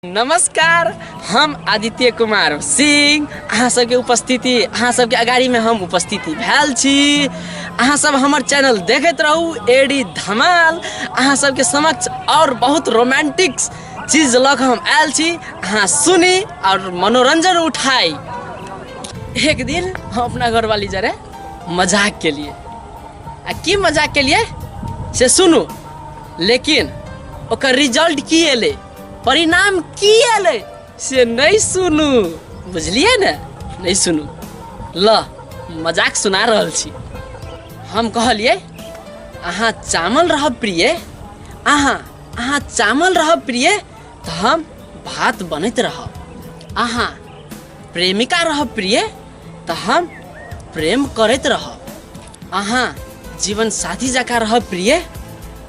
नमस्कार, हम आदित्य कुमार सिंह अहाँ सबके उपस्थिति, अहाँ सबके अगाड़ी में हम उपस्थिति भेल छी। अहाँ सब हमर चैनल देखैत रहू एडी धमाल। अहाँ सबके समक्ष और बहुत रोमांटिक चीज लऽ कऽ हम आयल छी, अहाँ सुनी और मनोरंजन उठाई। एक दिन हम अपना घरवाली जरे मजाक के लिए, आ की मजाक के लिए से सुनू, लेकिन ओकर रिजल्ट की एलै, परिणाम की एलै से नहीं सुनू, बुझलिए ने, नहीं सुनू। ल मजाक सुना रहल छी। हम कहलिए अहाँ चावल रहब प्रिय, अहाँ चावल रहब प्रिय तऽ हम भात बनैत रहब, अहाँ प्रेमिका रहब प्रिय तऽ हम प्रेम करैत रहब, अहाँ जीवन साथी जकाँ रहब प्रिय,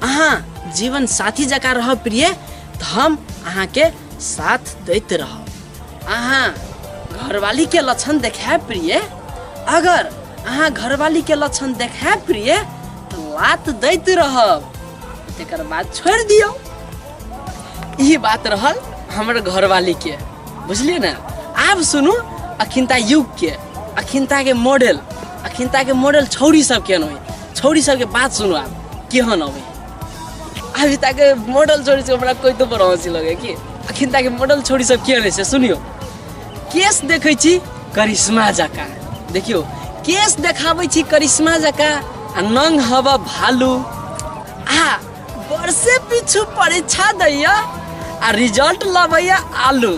अहाँ जीवन साथी जकाँ रहब प्रिय तऽ हम अहाँके साथ दैत रहब, अहाँ घरवाली के लक्षण देखायब प्रिय, अगर अहाँ घरवाली के लक्षण देखायब प्रिय तऽ लात दैत रहब, तकर बाद छोड़ि दियौ। ई बात रहल हमर घरवाली के, बुझलिए ने। आब सुनू अखिनता युग के, अखिनता के मॉडल, अखिनता के मॉडल छौड़ी सब केहन होइ, छौड़ी सबके बात सुनू आब केहन अबै। अभी तक मॉडल छोड़ी सब हमरा कोई तो बड़ हँसी लगे कि अखिनता के मॉडल छोड़ी सब केहन होइ से सुनियो। केस देखै छी करिश्मा जकाँ, देखियो केस देखाबै छी करिश्मा जकाँ, आ नंग हवा भालू, आ वर्षे पीछू परीक्षा दैया आ रिजल्ट लबैया आलू,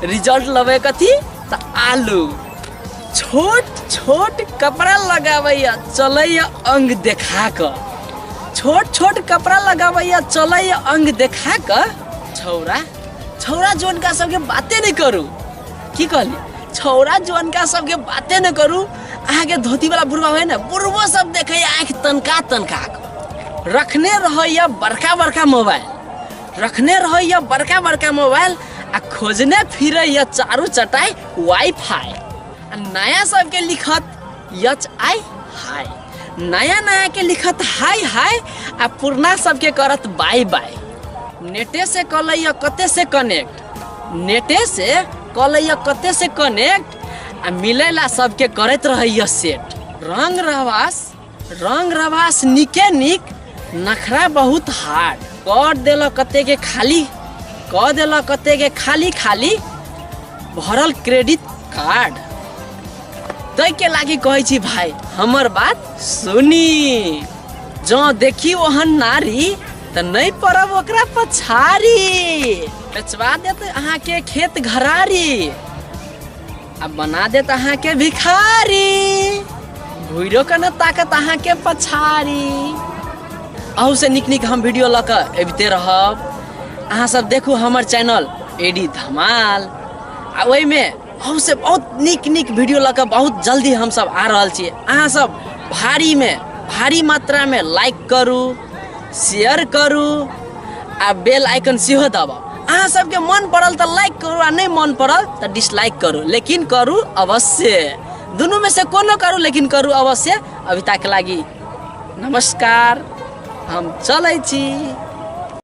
रिजल्ट लबै कथी तऽ आलू। छोट छोट कपड़ा लगाबैया चलैया अंग देखा कऽ, छोट छोट कपड़ा लगाबैया चलैया अंग देखा कऽ। छौरा छौरा जोनका सबके बाते नहि करू, की कहली, छौरा जोनका सबके बाते नहि करू। अहाँके धोती वाला बुढ़वा है ने, बुढ़बो सब देखैया आँखि तनका तनका कऽ। रखने रहैया बड़का बड़का मोबाइल, रखने रहैया बड़का बड़का मोबाइल, आ खोजने फिरैया चारू चटाई वाईफाई। आ नया सबके लिखत यच आई हाय, नया नया के लिखत हाय हाय, आ पुरना सबके करत बाय बाय। नेटे से कलैया कते से कनेक्ट, नेटे से कलैया कते से कनेक्ट, आ मिलेला सबके करैत रहैया सेट। रंग रवास, रंग रवास निके निक, नखरा बहुत हार्ड। कर देलक कते के खाली, कर देलक कते के खाली खाली भरल क्रेडिट कार्ड। ताहिके लागि कहै छी भाइ हमर बात सुनी, जँ देखी ओहन नारी तऽ नहि पड़ब ओकरा पछाड़ी। बेचवा देत अहाँके खेत घरारी, आ बना देत अहाँके भिखारी, घुरियो के न ताकत अहाँके पछाड़ी। अहूसँ नीक नीक हम वीडियो लऽ कऽ अबिते रहब। अहाँ सब देखू हमर चैनल एडी धमाल, आ ओहिमे अहूसँ बहुत नीक नीक वीडियो लऽ कऽ बहुत जल्दी हमसब आ रहल छी। अहाँ सब भारी में भारी मात्रा में लाइक करू, शेयर करू, आ बेल आइकन सेहो दबाउ। अहाँ सबके मन पड़ल तऽ लाइक करू, आ नहि मन पड़ल तऽ डिसलाइक करू, लेकिन करू अवश्य। दुनू में से कोनो करू, लेकिन करू अवश्य। अभी तक लागि नमस्कार, हम चलै छी।